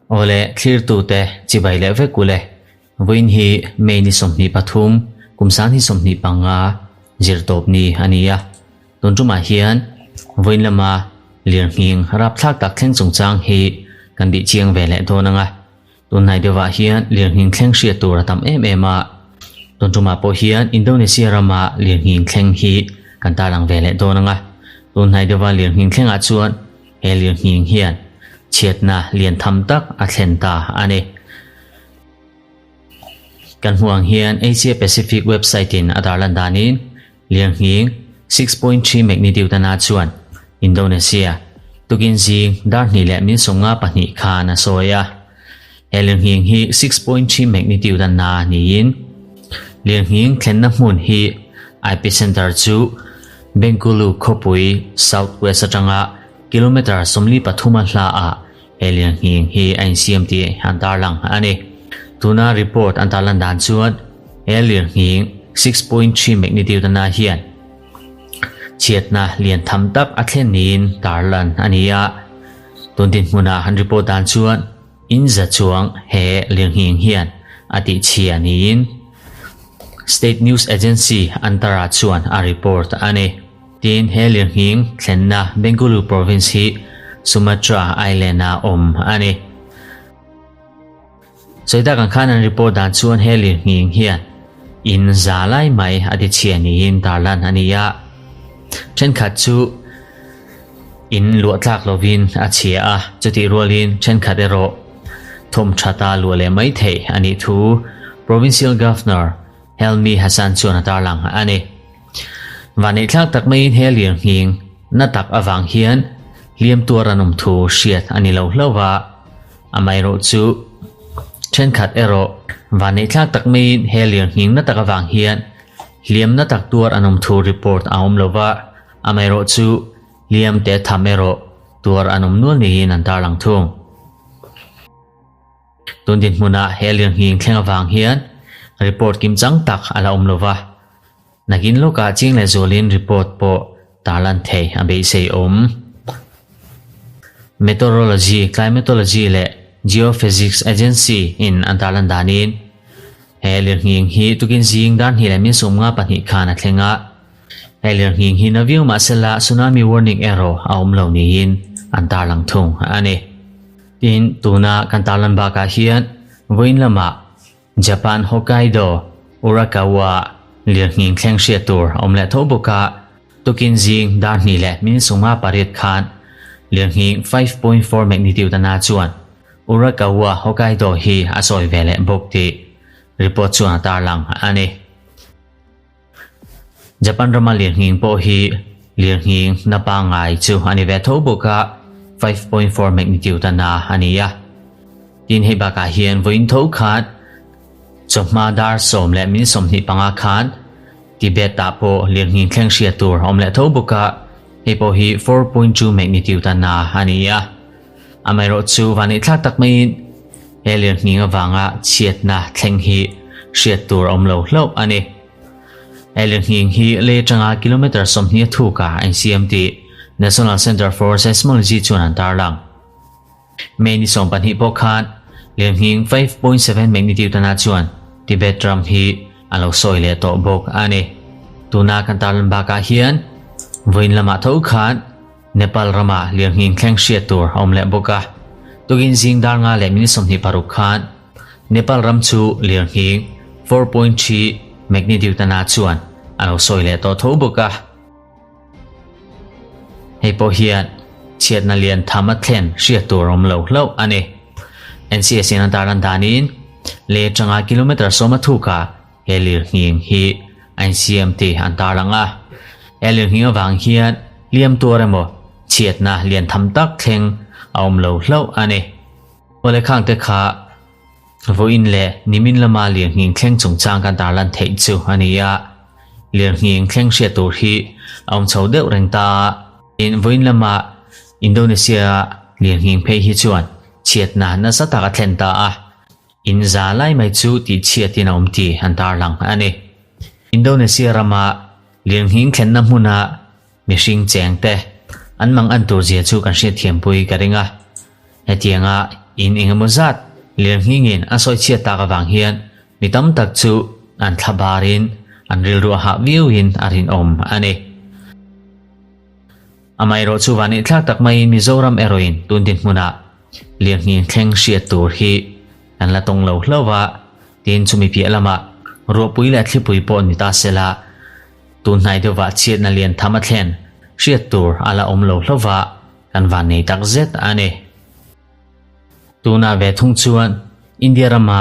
Awle thlirtute chibai leh vek ule. Vawiin hi May ni 23, kum sang hi 25 zirtawp ni a ni a. Tun tumah hian vawiin lama lirnghing rapthlak tak thleng chungchang hi kan bih chiang ve leh dawn ang a. Tunhnai deuhah hian lirnghing thleng hriat tur a tam em em a. Tun tumah pawh hian Indonesia rama lirnghing thleng hi kan tarlang ve leh dawn ang a. Tunhnai deuha lirnghing thlengah chuan he lirnghing hian chhiatna lian tham tak a thlen ta a ni. Kan hmuh ang hian Asia Pacific website in a darlan danin lirnghing 6.3 magnitude ana chuan Indonesia tukin zing dar hnih leh min 52 khan a sawi a. He lirnghing hi 6.3 magnitude ana niin lirnghing thlenna hmun hi epicenter chu Bengkulu khawpui south west atanga kilometer 43 a hla a he lirnghing hi a insiam tih an tarlang a ni. Tuna report an tarlan dan chuan he lirnghing 6.3 magnitude ana hian chhiatna lian tham tak a thlen niin tarlan a ni a. Tun dinhmuna an report dan chuan in za chuang he lirnghing hian a tih chhia niin State News Agency Antara chuan a report a ni. Tin he lirnghing thlenna Bengkulu province hi Sumatra Island a awm a ni. Sawi tak ang khan an report dan chuan he lirnghing hian in za lai mai a ti chhia niin tarlan a ni a. Thenkhat chu in luah tlak lovin a chhia a, chutih rualin thenkhat erawh thawm thata luah leh mai theih a nih thu Provincial Governor Helmi Hasan chuan a tarlang a ni. Vanneih thlak tak maiin he lirnghing na tak avang hian hliam tuar an awm thu hriat a ni lo hlauh a, amaherawh chu thenkhat erawh vanneih thlak tak maiin he lirnghing na tak avang hian hliam na tak tuar an awm thu report a awm lova, amaherawh chu hliam te tham erawh tuar an awm nual niin an tarlang thung. Tun dinhmunah he lirnghing thleng avang hian report kim chang tak a la awm lova, nakin lawkah ching leh zualin report pawh tarlan thei a beisei awm. Meteorology, Climatology leh Geophysics Agency in an tarlan danin he lirnghing hi tukin zing dar hnih leh min 52 khan a thleng a. He lirnghing hi na viau mahsela tsunami warning erawh a awm lo niin an tarlang thung a ni. Tin, tuna kan tarlan bakah hian vawiin lamah Japan Hokkaido Urakawa lirnghing thleng hriat tur a awm leh tho bawk a, tukin zing dar hnih leh min 58 khan lirnghing 5.4 magnitude ana chuan Urakawa Hokkaido hi a sawi ve leh bawk tih report chuan a tarlang a ni. Japan rama lirnghing pawh hi lirnghing na pangngai chu a ni ve tho bawk a, 5.4 magnitude a na a ni a. Tin hei bakah hian vawiin tho khan chawhma dar 10 leh min 25 khan Tibet ah pawh lirnghing thleng hriat tur a awm leh tho bawk a, hei pawh hi 4.2 magnitude a na a ni a. Amaherawh chu vanneih thlak tak maiin he lirnghing avanga chhiatna thleng hi hriat tur a awm lo hlauh a ni. He lirnghing hi lei atanga kilometer 20 a thuk a insiam tih National Centre for Seismology chuan an tarlang. May ni 12 pawh khan lirnghing 5.7 magnitude ana chuan Tibet ram hi a lo sawi leh tawh bawk a ni. Tuna kan tarlan bakah hian vawiin lamah tho khan Nepal rama lirnghing thleng hriat tur a awm leh bawk a. Tukin zing dar nga leh min 26 khan Nepal ram chu lirnghing 4.3 magnitude ana chuan a lo sawi leh tawh tho bawk a. Hei pawh hian chhiatna lian tham a thlen hriat tur a awm lo hlauh a ni. NCS in an tarlan danin lei atanga kilometer 10 a thuk a he lirnghing hi a insiam tih an tarlang a. He lirnghing avang hian hliam tuar emaw chhiatna lian tham tak thleng a awm lo hlauh a ni. Awle khang te kha vawiin leh nimin lama lirnghing thleng chungchang kan tarlan theih chu a ni a. Lirnghing thleng hriat tur hi a awm chho deuh reng ta a. Tin vawiin lama Indonesia lirnghing phei hi chuan chhiatna nasa tak a thlen ta a. In za lai mai chu tih chhiatin a awm tih an tarlang a ni. Indonesia rama lirnghing thlenna hmuna mihring cheng te an mang an tur zia chu kan hriatthiampui ka ring a. Hetianga in engemaw zat lirnghingin a sawi chhiat tak avang hian mi tam tak chu an thla barin an rilru a hah viauin a rinawm a ni. Amaherawh chu vanihthlak tak maiin Mizoram erawhin tun dinhmunah lirnghing thleng hriat tur hi kan la tawng lo hlauh a, tin chumi piah lamah ruahpui leh thlipui pawh ni ta sela tun hnai deuhvah chhiatna lian tham a thlen hriat tur a la awm lo hlauh va, kan van nei tak zet a ni. Tunah ve thung chuan India rama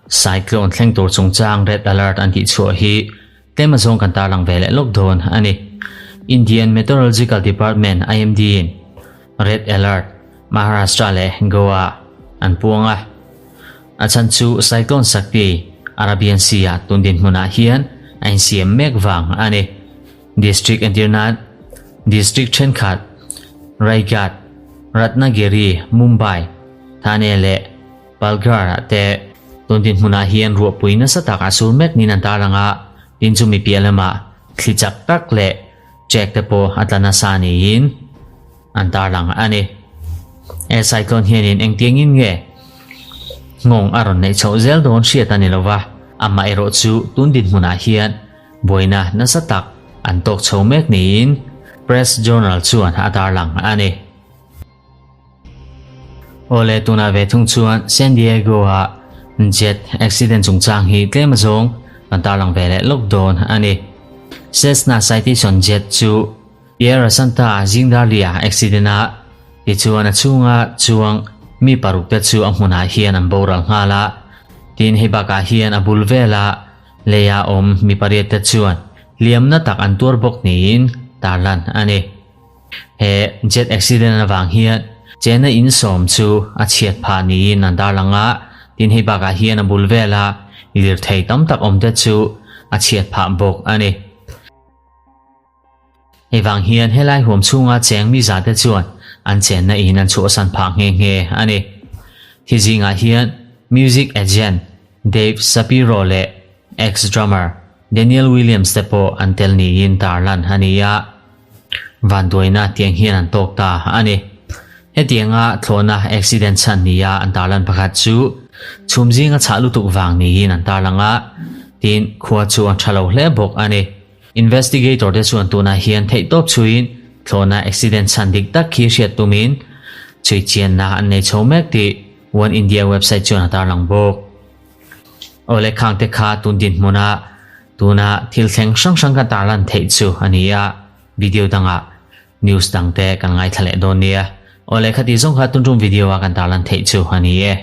cyclone thleng tur chungchang red alert an tihchhuah hi tlem azawng kan tarlang ve leh lawk dawn a ni. Indian Meteorological Department, IMD, in red alert Maharashtra leh Goa an puang a. A chhan chu cyclone Sakti Arabian Sea-ah tun dinhmunah hian a insiam mek vang a ni. District entirnan District thenkhat Raigad, Ratnagiri, Mumbai, Thane leh Palghar ah te tun dinhmunah hian ruahpui nasa tak a sur mek niin an tarlang a, tin chumi piah lamah thli chak tak leh trek te pawh a tla nasa niin an tarlang a ni. He cyclone hianin engtiangin nge nghawng a rawn neih chhoh zel dawn hriat a ni lova, amaherawh chu tun dinhmunah hian Buaina nasa tak an tawk chho mek niin Press Journal chuan a tarlang a ni. Awle tunah ve thung chuan San Diego-a jet accident chungchang hi tlem azawng kan tarlang ve leh lawk dawn a ni. Cessna Citation jet chu Tierra Santa Zingdarlia accident-a tichuan a chhunga chuang mi parukte chu a hmunah hian an boral nghal a, tin hei bakah hian a bul vela Leia awm mi pariatte chuan hliamna tak an tuar bawk niin tarlan a ni. He jet accident avang hian chena in sawm chu a chhiat phah niin an tarlang a, tin hei bakah hian a bul vela lirthei tam tak awmte chu a chhiat phah bawk a ni. Hei vang hian helai huam chhunga cheng mi zate chuan an chenna in an chhuahsan phah nghe nghe a ni. Thi zingah hian music agent Dave Shapiro leh ex-drummer Daniel Williams te pawh an tel niin tarlan a ni a, vanduaina tiang hian an tawk ta a ni. Hetianga thlawhna accident chhan nia an tarlan pakhat chu chhum zinga chhah lutuk vang niin an tarlang a, tin khua chu a tha lo hle bawk a ni. Investigator te chuan tunah hian theihtawp chhuiin thlawhna accident chhan dik tak khi hriat tumin chhui chianna an nei chho mek tih One India website chuan a tarlang bawk. Awle khang te kha tun dinhmuna tuna thil thleng hrang hrang kan tarlan theih chu a ni a, video dangah news dang te kan ngaithla leh dawn nia. Awle khati zawng kha tun tum video a kan tarlan theih chu a ni e.